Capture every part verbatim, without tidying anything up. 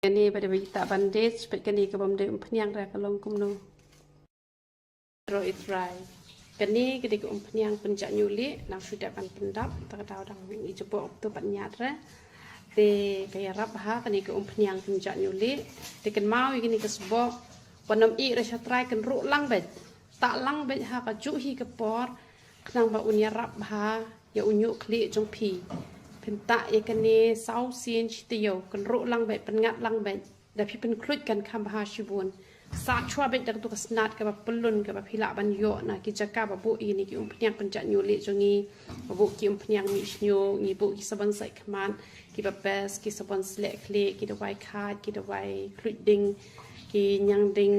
Kane ba dei ba ita bandage, peit kane ka bym dei umphniang re ka long kumno. Ro i trai. Kane ka dei ka umphniang pynjah ñiuh lieh, nang shu dep ban pyndap, ta ka daw dang i jabok tu pat ñiat re. Te ka ïarap ha kane ka umphniang pynjah ñiuh lieh. Te kynmaw ïa kane ka sbok, ban ym ih re sha trai, kynruh lang beit. Tah lang beit ha ka juh hi ka por, khnang ba un ïarap bha ïa u ñiuh khlieh jong phi. Phin tah ïa kane saw sien shi taïew, kynruh lang beit, pynngat lang beit. Da phi pynkhluit kan kham bha shibun. Sah shuwa beit da katu ka snat kaba pyllun kaba phi lah ban ïoh na ki jaka ba buh ïa kine ki umphniang pynjah ñiuh lieh jong ngi. Ba buh ki umphniang mih shñiuh, ngi buh ki sabon sait khmat, kiba best, ki sabon sleh khlieh, ki dawai khaid, ki dawai khluit ding, ki ñiang ding,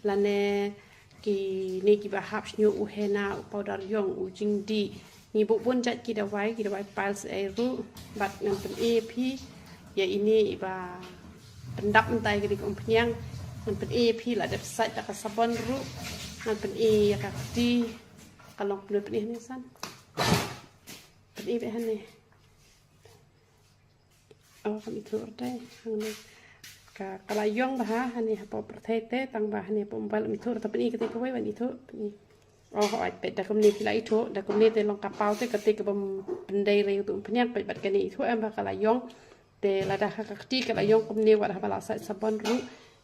lane kine kiba hap shñiuh, u henna, u powder ïong, u jingdih. Ngi buh bun jait ki dawai, ki dawai piles ei ruh, bad ngan pyni ïa phi ïa ine iba pyndap mynta ïa kane ka umphniang. Ngan pyni ïa phi, la dep sait da ka sabon ruh. Ngan pyni ïa ka kti. Ka long kumno, pyni hangne san. Pyni beit hangne. Oh, kam ithuh re te hangne. Ka, ka la ïong bha hangne hapoh pyrthei te, tang ba hangne hapoh mobile kam ithuh re te. Pyni kata kawei ban ithuh, pyni. Oh, hooid, peit da kumne phi la ithuh, da kumne te long ka paw te, kata ka bym pyndei re utu umphniang, peit bad kane ithuh em ba ka la ïong. Te lada ha ka kti ka la ïong kumne, wat haba la sait sabon ruh,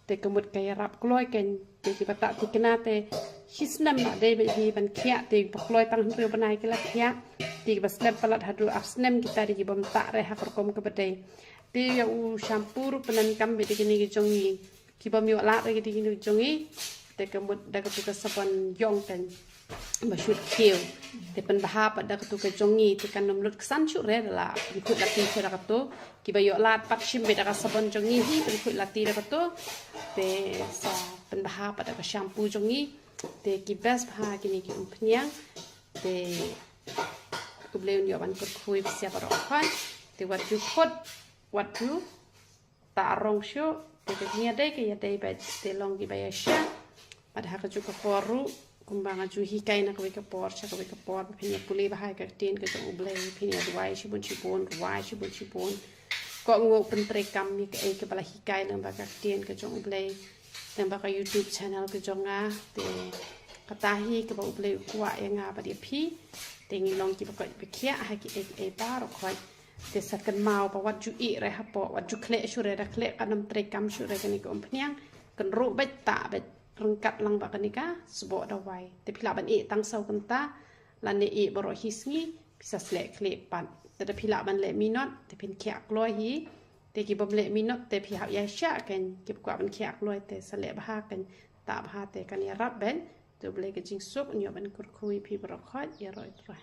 te ka mut ka ïarap kloi kein. Te kiba tah thikna te shi snem ba dei beit hi ban khiah, te ba kloi tang hynriew bnai ki la khiah. Te kiba slem palat haduh ar snem kita dei ki bym tah re ha ka rukom kaba dei. Te ïa u shampoo ruh pyndonkam beit da kine ki jong ngi. Ki bym ïoh lad re ki dei kine ki jong ngi. Te ka mut da katu ka sabon ïong kein ba shu khiew. Te pynbha pat da katu ka jong ngi, te kan ym lut ksan shuh re da la pynkhuid lati shuh da katu. Kiba ïoh lad pat shim beit da ka sabon jong ngi hi, pynkhuid lati da katu. Te sa pynbha pat da ka shampoo jong ngi. Te ki best bha kine ki umphniang. Te U Blei un ïoh ban kyrkhu ïa phi baroh khoit. Te wat ju khot, wat ju tah rong shuh, te ka jingïadei ka ïadei beit, te long kiba ïasyah. Bad ha kajuh ka por ruh, kumba nga ju hikai na kawei ka por sha kawei ka por, ba phin ïa pule bha ïa ka ktien ka jong U Blei, phin ïa duwai shibun shibun, duwai shibun shibun. Kohnguh, pyntreikam ïa kaei kaba la hikai lyngba ka ktien ka jong U Blei, lyngba ka YouTube channel ka jong nga. Te kata hi kaba U Blei u kwah ïa nga bad ïa phi. Te ngin long kiba koit ba khiah ha kiei kiei baroh khoit. Te sa kynmaw ba wat ju ih re hapoh, wat ju khleh shuh re, da khleh kan ym treikam shuh re kane ka umphniang. Kynruh beit, tah beit, ryngkat lang bad kane ka sboh dawai. Te phi lah ban ih tang saw kynta, lane ih baroh hi sngi, phi sa sleh khlieh pat. Te da phi lah ban leh minot, te phin khiah kloi hi. Te ki bym leh minot te phi hap ïasyah kein, kiba kwah ban khiah kloi te sa leh bha kein, tah bha te kan ïarap beit. Te U Blei ka jingsuk un ïoh ban kyrkhu ïa phi baroh khoit, ïaroh ïa U Trai.